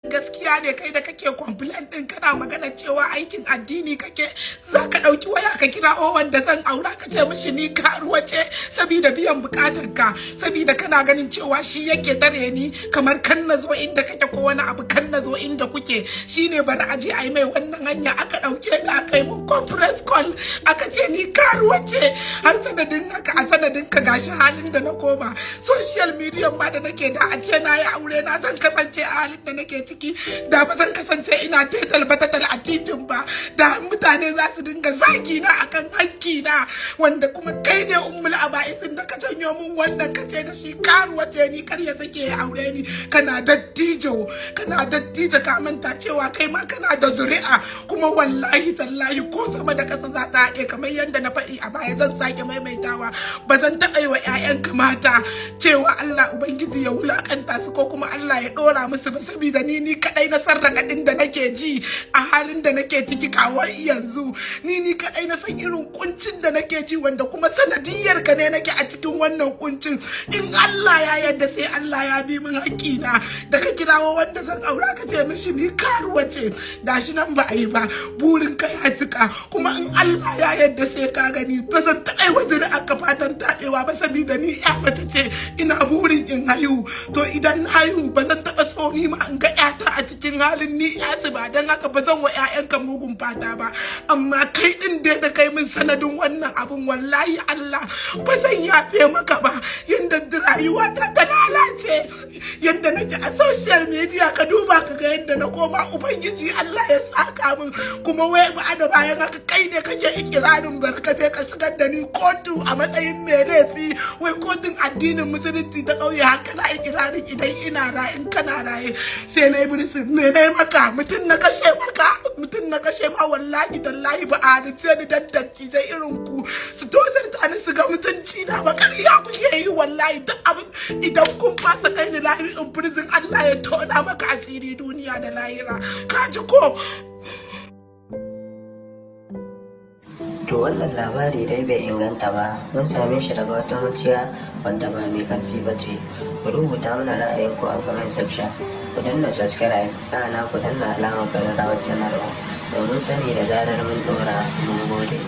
Gaskiya ne, kai da kake complain din, kana magana cewa aikin addini kake, za ka ɗauki waya ka kira wanda zan aura, ka ce mishi ni karuwa ce saboda biyan bukatar ka, saboda kana ganin cewa shi yake tare ni kamar kan na zo inda kake ko wani abu, kan na zo inda kuke. Shine bari a je a yi mai wannan hanya. Aka ɗauke ni, aka yi mun conference call, aka ce ni karuwa ce. Har sanadin haka, a sanadin ka, gashi halin da na koma social media ma da nake. Da a ce na yi aure, na zan kasance a halin da nake ciki, da ba zan kasance ina tetal batatal a titin ba, da mutane za su dinga zagi na akan hakki na, wanda kuma kai ne ummul aba'isin da ka janyo mun wannan. Ka ce da shi karuwa ce ni, kar ya sake ya aure ni. Kana dattijo, kana dattijo, ka manta cewa kai ma kana da zuri'a. Kuma wallahi tallahi, ko sama da ƙasa za ta haɗe, kamar yadda na faɗi a baya, zan sake maimaitawa, ba zan taɓa yi wa 'ya'yanka mata cewa Allah Ubangiji ya wulakanta su ko kuma Allah ya ɗora musu ba, saboda ni kaɗai na san raɗaɗin da nake ji a halin da nake ciki kawo yanzu. Ni kaɗai na san irin kuncin da nake ji, wanda kuma sanadiyar ka ne nake a cikin wannan kuncin. In Allah ya yarda, sai Allah ya bi min haƙƙina. Da ka kirawo wanda zan aura, ka ce mishi ni karuwa ce, gashi nan ba a yi ba, burin ka ya cika. Kuma in Allah ya yarda, sai ka gani. Ba zan taɓa yi wa zuri'a ka fatan taɓewa ba, saboda ni ya mace ce, ina burin in haihu. To idan na haihu, ba zan taɓa so ni ma in ga ƴata a cikin halin ni ƴasu ba. Don haka ba zan wa ƴaƴanka mugun fata ba. Amma kai din dai da kai min sanadin wannan abun, wallahi Allah ba zan yafe maka ba. Yanda rayuwa ta ta lalace, yanda nake a social media, ka duba ka ga yanda na koma. Ubangiji Allah ya saka min. Kuma wai ba da bayan haka, kai ne kake ikirarin barka sai ka shigar da ni kotu a matsayin mai laifi, wai kotun addinin Musulunci ta ƙauye. Haka na ikirarin idan ina raye, in kana raye, sai na yi birisi. Me na yi maka? Mutum na kashe maka? Mutum na kashe ma? Wallahi tallahi, ba a sai ni dan dattijai irin ku su tozarta ni, su ga mutunci na ba. Ƙarya kuke yi wallahi. Duk abin idan kun fasa kai ni life in prison, Allah ya tona maka asiri duniya da lahira. Ka ji ko? To, wannan labari dai bai inganta ba, mun same shi daga wata majiya wanda ba mai karfi ba ce. Ku rubuta mana ra'ayinku a comment section, ku danna subscribe, kana ku danna alamar ƙararrawar sanarwa domin sani da zarar mun ɗora. Mun gode.